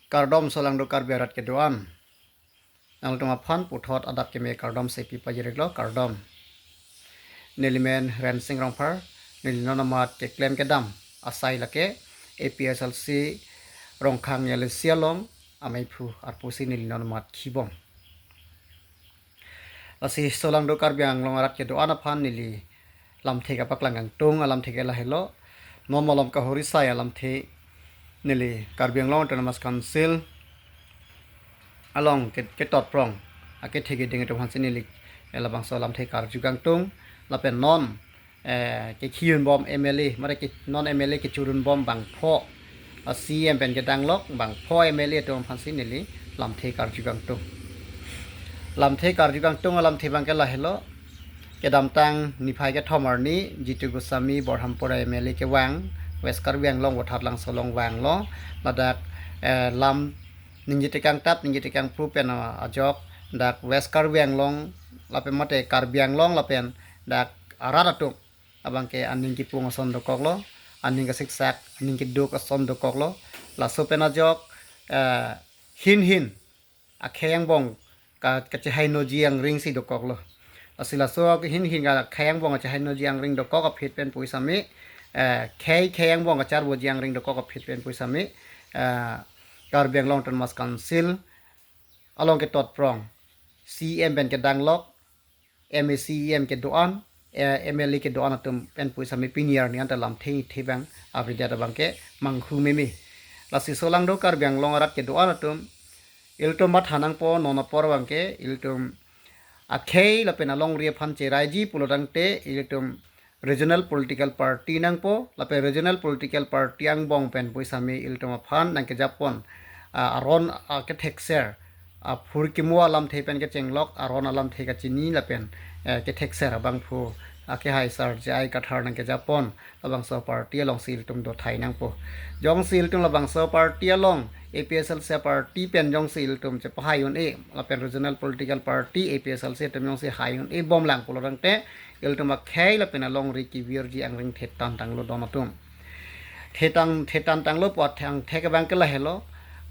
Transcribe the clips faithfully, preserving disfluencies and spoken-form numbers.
Kardom solangdo Karbi arat kedo-an. Nangtum aphan puthot adap keme kardom sepi pajiriklo, kardom. Nelimen Rensing Rongphar, neli non amat keklem kedam asai lake A P H L C Rongkhang Yalisi along amei phu arpusi neli non amat khibom. Lasi solangdo Karbi Anglong arat kedo-an aphan neli lamthe kapaklang kangtung alamthe ke lahelo. Non malom kahori sai alamthe neli Karbi Anglong Autonomous Council along ke, ketot prong akethe keding atum aphansi neli, eh, labangso alamthe karju kangtung lapen non, eh, kekhiyun bom M L A, mare ke non M L A kechurun bom bangpho, ah, C M pen kedanglok bangpho M L A atum aphansi neli lamthe karju kangtung. Lamthe karju kangtung alamthe abang ke lahelo. Kedamtang niphai kethom arni Jitu Goswami Borhampur M L A kevang, West Karbi Anglong Vothatlangso along vanglo, ladak, eh, lam ningjetekangtap ningjetekangphru pen, ah, ajok dak West Karbi Anglong lapen mate Karbi Anglong lapen dak arat atum abang ke aning kipung ason dokoklo, aning kasiksak, aning keduk ason dokoklo. Laso pen ajok, eh, hin hin akhei angbong ka, kachehai noji angring si dokoklo. Lasi laso hin hin ka akhei angbong kachehai noji angring dokok aphi pen pusitame, eh, khei khei angbong kacharboji angring dokok aphi pen pusitame, eh, Karbi Anglong Autonomous Council along ketot prong C M pen kedanglok, M A C E M kedo-an, eh, M L A kedo-an atum pen pusitame pini arni anta lamthe the abang avedet abang ke manghu meme. Lasi solangdo Karbi Anglong arat kedo-an atum, ilitum matha nangpo non apor abang ke ilitum akhei lapen alongri aphan cheraiji pulotangte ilitum regional political party nangpo, lapen regional political party angbong pen pusitame ilitum aphan nangkejapon, ah, aron, ah, kethekser, ah, phurkimo alamthe pen kechenglok, aron alamthe kachini lapen, eh, kethekser abangphu, ah, akehai Sar J I Kathar nangkejapon, labangso party alongsi ilitum dothai nangpo. Jongsi ilitum labangso party along A P H L C party pen jongsi ilitum chepahai un-e, lapen regional political party A P H L C atum jongsi hai un-e bomlang pulotangte, ilitum akhei lapen alongri kevirji angring thetan tanglo don atum. Thetan, thetan tanglo pu athang thek abang ke lahelo.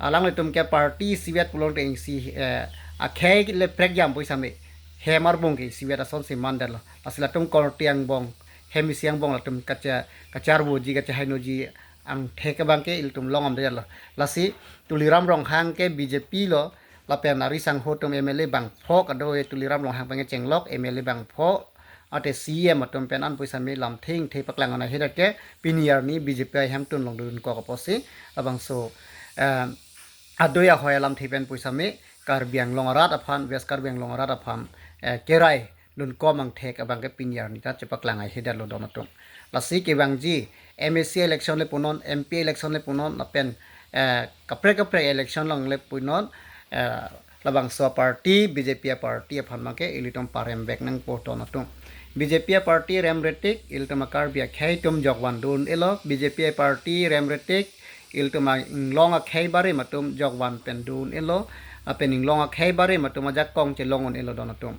Alanglitum ke party isivet pulotangte isi, eh, akhei le prekjam pusitame hem arbung ke isivet asonsi mandetlo. Lasi latum korte angbong, hem isi angbong latum kacha, kacharboji kachehai noji angthek abang ke ilitum long amdetlo. Lasi Tuliram Ronghang ke B J P lo, lapen ari sangho atum M L A bangpho kado-e Tuliram Ronghang pen kechenglok, M L A bangpho, ate C M atum pen an pusitame lamthe ingthe paklang ana hirak ke pini arni B J P ahemtun along dodun kok apotsi labangso, eh, adoi ahoi alamthe pen pusitame Karbi Anglong arat aphan, West Karbi Anglong arat aphan, eh, kerai dunkom angthek abang ke pini arni ta chepaklang aihedetlo don atum. Lasi kevangji M A C election le punon, M P election le punon, lapen, eh, kaprek kaprek election along le punon, eh, labangso party, B J P party aphan abang ke ilitum parem vek nangpo don atum. B J P party remretik, ilitum a Karbi akhei atum jokvan dun-elo, B J P party remretik, ilitum a inglong akhei barim atum jokvan pen dun-elo, lapen inglong akhei barim atum ajakong chelong un-elo don atum.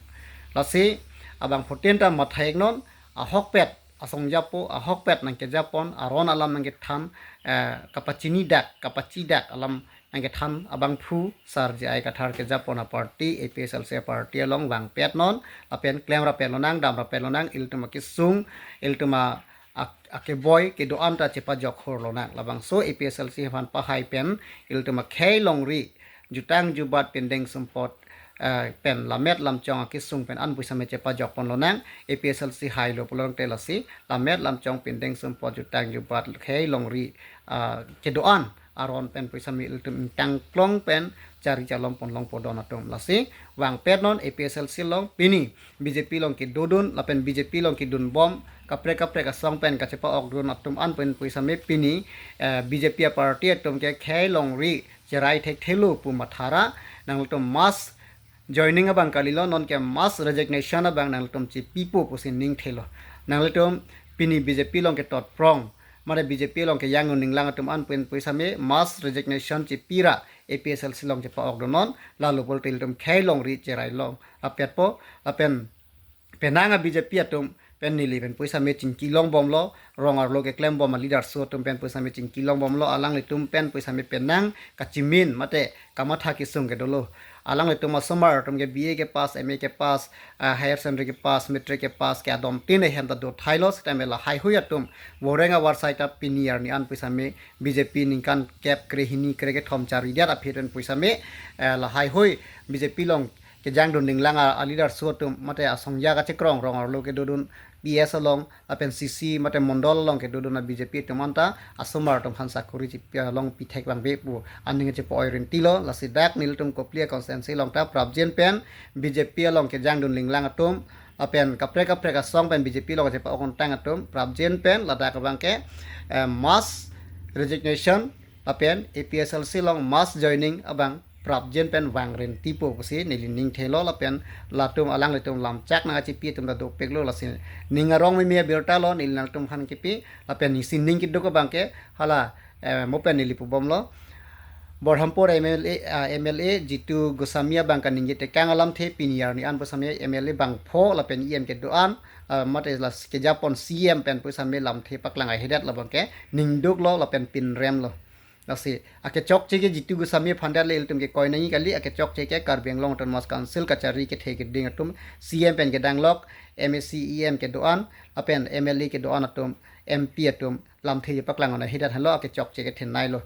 Lasi abangphutin ta matha-iknon, ahokpet asong japo, ahokpet nangkejapon, aron alam nangkethan, eh, kapachinidak, kapachidak alam nangkethan abangphu Sar J I Kathar kejapon aparty, A P H L C party along vangpetnon, lapen klemrapet lonang, damrapet lonang, ilitum akesung, ilitum a, ak-, akeboi kedo-an ta chepajok hor lonang. Labangso A P H L C aphan pahai pen, ilitum akhei longri, jutang jubat pindeng sumpot, eh, pen lammet lamchong akesung pen an pusitame chepajokpon lonang, A P H L C hailo pulotangte lasi, lammet lamchong pindeng sumpot jutang jubat khei longri, ah, kedo-an aron pen pusitame ilitum ingtangklong pen chari chalom ponlongpo don atum. Lasi vangpetnon A P H L C along pini B J P along kedodun lapen B J P along kedunbom kaprek kaprek asong pen kachepa-okdun atum an pen pusitame pini, eh, B J P party atum ke khei longri cherai thekthelo pu mathara, nanglitum mass joining abang kalilo, nonke mass resignation abang nanglitum chepipo pusi ningthelo. Nanglitum pini B J P along ketot prong, mane B J P along kejang un ninglang atum an pen pusitame mass resignation chepira A P H L C along chepa-okdunnon, lalo pulote ilitum khei longri cherai longrapetpo, lapen penang a B J P atum pen neli pen pusitame chingki longbomlo, rong arlo keklembom a leader aso atum pen pusitame chingki longbomlo, alanglitum pen pusitame penang kachimin mate kamatha kesung kedolo. Alanglitum asomar atum ke B A kepass, M A kepass, ah, higher secondary kepass, matric kepass ke adom tin ahem ta dothailo, sitame lahaihui atum voreng avarsai ta pini arni an pusitame B J P ningkan kep kre hini kre kethom charidet aphi pen pusitame, eh, lahaihui B J P along kejangdun linglang a, a leader aso atum mate asongja kachekrong, rong arlo kedodun P S along lapen C C mate mondol along kedodun a B J P atum anta asomar atum aphan sakori chipi along pithek vangve pu aning chepa-oi rintilo. Lasi dak nelitum Kopili constituency along ta prapjin pen B J P along kejangdun linglang atum lapen kaprek kaprek asong pen B J P along chepa-ok tang atum prapjin pen ladak abang ke, eh, mass resignation lapen A P H L C along mass joining abang prapjin pen vang rintipo pusi neli ning thelo, lapen latum alanglitum lamchak nangkachipi atum ta dopiklo, lasi ning arong meme abirta lo neli nangtum aphan kipi, lapen isi ning keduk abang ke hala, eh, mo pen neli pubomlo. Borhampur M L A, ah, M L A Jitu Goswami abang kaningje tekang alamthe pini arni an pusitame M L A bangpho lapen E M kedo-an, ah, mate la kejapon C M pen pusitame lamthe paklang ahedet labang ke ningduklo lapen pinremlo. Lasi akechokche ke Jitu Goswami aphan det le ilitum kekoi nangji kali, akechokche ke Karbi Anglong Autonomous Council kachari kethe keding atum, C M pen kedanglok, M A C, E M kedo-an lapen M L A kedo-an atum, M P atum lamthe paklang on ahedet henlo akechokche kethenei lo.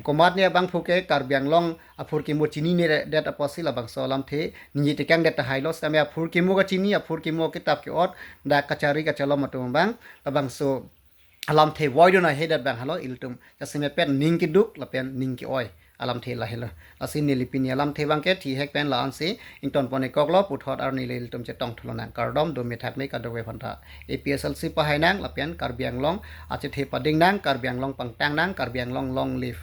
Komatne abangphu ke Karbi Anglong aphurkimo chinine re-, det apotsi labangso alamthe ningje tekangdet tahai lo, sitame aphurkimo kachini, aphurkimo kitap ke-ot, dak kachari kachelom atum abang labangso alamthe voidun ahedet abang henlo ilitum jasemet pen ning keduk lapen ning ke-oi alamthe lahelo. Lasi neli pini alamthe abang ke thihek pen la-ansi ingtonpon-ik koklo, puthot arni le ilitum chetong thulonang. Kardom, dome thakme kadokave aphanta. A P H L C pahai nang lapen Karbi Anglong achethe pading nang, Karbi Anglong pangtang nang, Karbi Anglong long live.